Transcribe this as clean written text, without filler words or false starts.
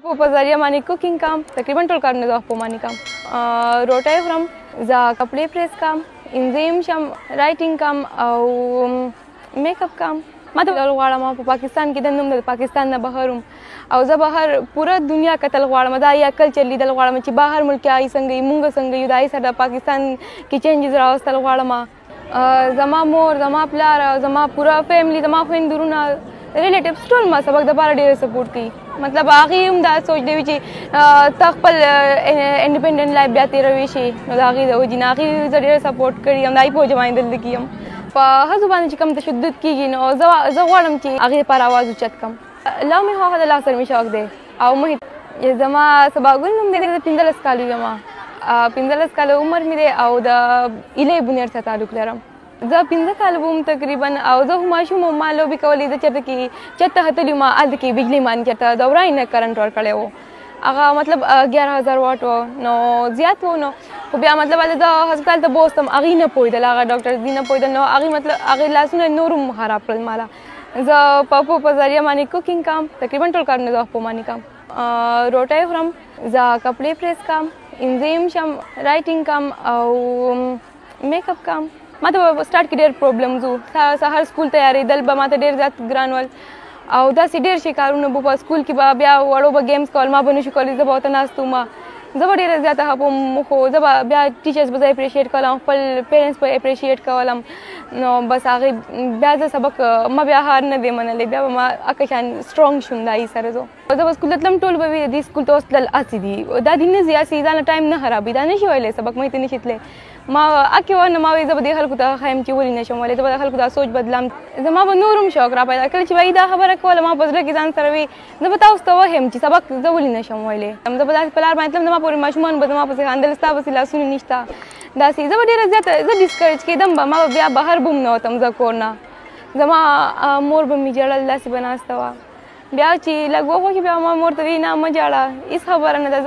په ذریعہ باندې کوکینګ کام، تقریبا ټول کارونه زه خپل باندې کوم. روټۍ خورم، زه کپړې پریس کوم، انزیم شم، رائټینګ کوم او میک اپ کوم. ما ته غواړم په پاکستان کې دنه د پاکستان نه بهر وم او زه بهر پوره دنیا کتل غواړم، دا یا کلچر لیدل غواړم چې بهر ملک آی څنګه یې، مونږ څنګه یو، د آی سره د پاکستان کې چینجز راوستل غواړم. زما مور، زما پلار، زما پوره فیملی، زما خویندې وروڼه، ریلیټیوز ټول ما سبق دپاره ډېر سپورټ کوي. مطلب هغې هم دا سوچ دی چې ته خپل انډیپنډنټ لایف بیا تېروی شي، نو د هغې د وجې نه هغې زه ډېره سپورټ کړې یم، د هغې په وجه باندې دلته کې یم. په ښځو باندې چې کوم تشدد کېږي نو زه غواړم چې هغې لپاره اواز اوچت کړم. لو مې خوښه ده، الله سره مې شوق دی. او مه زما سباګل نوم دی، زه 15 کالو یم، 15 کاله عمر مې دی او د ایلې بونیر سره تعلق لرم. زه 5 کاله وم تقریبا او زه خو ماشوم وم، ما لوبې کولې. زه چېرته کې چېرته ختلې وم، هلته کې بجلي باندې چېرته د ورایې نه کرنټ ورکړی و، هغه مطلب 11,000 واټ و، نو زیات و. نو خو بیا مطلب هلته زه هسپتال ته بوستم، هغې نه پوهېدل، هغه ډاکټر دي نه پوهېدل، نو هغې مطلب هغې لاسونه نور هم خراب کړل ماله. زه په ذریعه باندې کوکینګ کوم، تقریبا ټول کارونه زه خپل باندې کوم. روټۍ خورم، زه کپړې پریس کوم، انزیم شم، رائټینګ کوم او میک اپ کوم. ما ته په سټارټ کې ډېر پرابلمز وو، سهار سکول تیارېدل به ما ته ډېر زیات ګران ول او داسې ډېر شي کارونه به په سکول کې به بیا وړو به ګیمز کول، ما به نشو کولی، زه به ورته ناست وم، زه به ډېره زیاته خفه وم. خو زه به بیا ټیچرز به زه اپریشیټ کولم، خپل پیرنټس به اپریشیټ کولم. نو بس هغې بیا زه سبق ما بیا هار نه دی منلی، بیا به ما هکه شان سټرانګ شوم د هغې سره. زه به سکول ته تلم، ټول به وي دې سکول ته اوس تلل هسې دي، دا دې نه ځي، هسې ځان له ټایم نه خرابوي، دا نه شي ویلی سبق مې ته نه شي تللی. ما اکې و نه ما وی زه به دې خلکو ته ښایم چې ولې نه شم ویلی، زه به د خلکو دا سوچ بدلم. زما به نور هم شوق را پیدا کړ چې به دا خبره کوله، ما په زړه کې ځان سره وي زه به تاسو ته وښیم چې سبق زه ولې نه شم ویلی. زه به داسې په لار باندې تلم، زما پورې ماشومان به زما پسې خندل، ستا پسې لاسونه نشته، داسې زه به ډېره زیاته زه ډسکرېج کېدم به، ما به بیا بهر به هم نه وتم زه کور نه، زما مور به مې ژړل، داسې به ناسته وه. بیا چې لږ وخت وشو بیا ما مور ته وی نه مه ژاړه، هېڅ خبره نه ده.